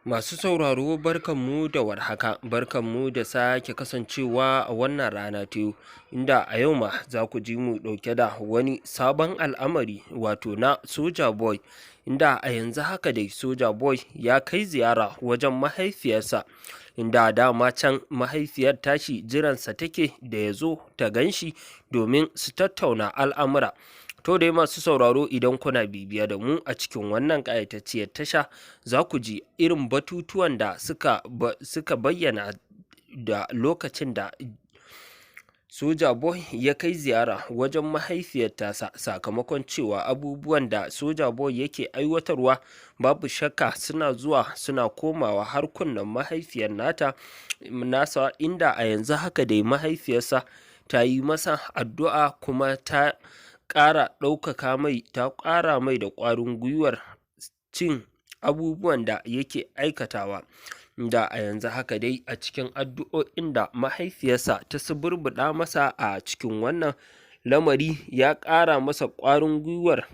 Masu sauraro, barkanmu da warhaka, barkanmu da sake kasancewa a wannan rana ta yau, inda a yau ma za ku ji mu ɗauke da wani sabon al'amari, wato na Soja Boy, inda a yanzu haka dai Soja Boy ya kai ziyara wajen mahaifiyarsa, inda dama can mahaifiyar tashi jiransa take da ya zo ta ganshi domin su tattauna al'amura. To dai, masu sauraro, idan kuna bibiye da mu a cikin wannan ƙayatacciyar tasha, za ku ji irin batutuwan da suka bayyana da lokacin da Soja Boy ya kai ziyara wajen mahaifiyar tasa, sakamakon cewa abubuwan da Soja Boy yake aiwatarwa babu shakka suna zuwa suna komawa har kunnen mahaifiyar nata nasa, inda a yanzu haka dai mahaifiyarsa ta yi masa addu'a kuma ta ƙara ɗaukaka mai, ta ƙara mai da ƙwarin gwiwar cin abubuwan da yake aikatawa, da a yanzu haka dai a cikin addu'o'in da mahaifiyarsa ta suburbuɗa masa a cikin wannan lamari ya ƙara masa ƙwarin gwiwar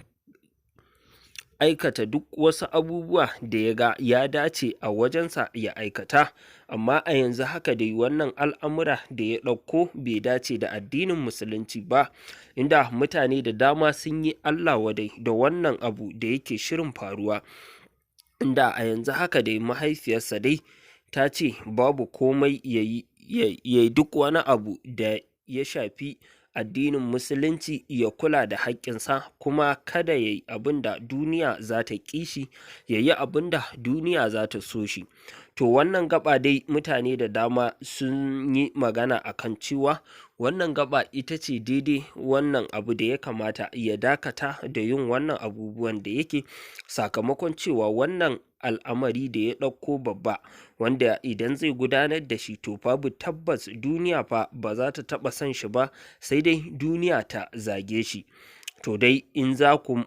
aikata duk wasu abubuwa da ya ga ya dace a wajensa ya aikata. Amma a yanzu haka dai wannan al'amura da ya ɗauko bai dace da addinin Musulunci ba, inda mutane da dama sun yi Allah wadai da wannan abu da yake shirin faruwa, inda a yanzu haka dai mahaifiyarsa dai ta ce babu komai, ya yi duk wani abu da ya shafi addinin Musulunci, ya kula da haƙƙinsa, kuma kada ya yi abin da duniya za ta ƙi shi, ya yi abin da duniya za ta so shi. To wannan gaɓa dai mutane da dama sun yi magana a kan cewa wannan gaɓa ita ce daidai wannan abu da ya kamata ya dakata da yin wannan abubuwan da yake, sakamakon cewa wannan al'amari da ya ɗauko babba, wanda idan zai gudanar da shi, to babu tabbas duniya fa ba za ta taɓa son shi ba, sai dai duniya ta zage shi. To dai, in za ku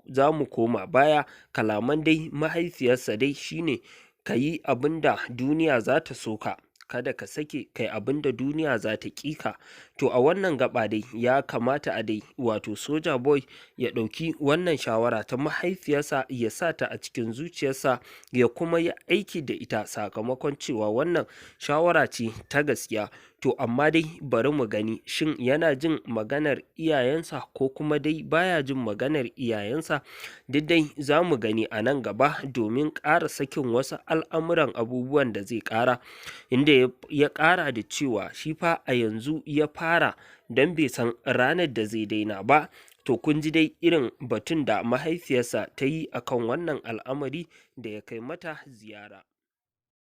za mu koma baya, kalaman dai mahaifiyarsa dai shine ka yi abin da duniya za ta so ka, kada ka sake kai abin da duniya za ta ƙi ka. To a wannan gaɓa dai ya kamata a dai wato Soja Boy ya ɗauki wannan shawara ta mahaifiyarsa, ya sa ta a cikin zuciyarsa, ya kuma yi aiki da ita, sakamakon cewa wannan shawara ce ta gaskiya. To amma dai bari mu gani, shin yana jin maganar iyayensa ko kuma dai baya jin maganar iyayensa? Duk dai za mu gani a nan gaba domin ƙara sakin wasu al'amuran abubuwan da zai ƙara, inda ya ƙara da cewa shi fa a yanzu ya fara don bai san ranar da zai daina ba. To kun ji dai irin batun da mahaifiyarsa ta yi akan wannan al'amari da ya kai mata ziyara.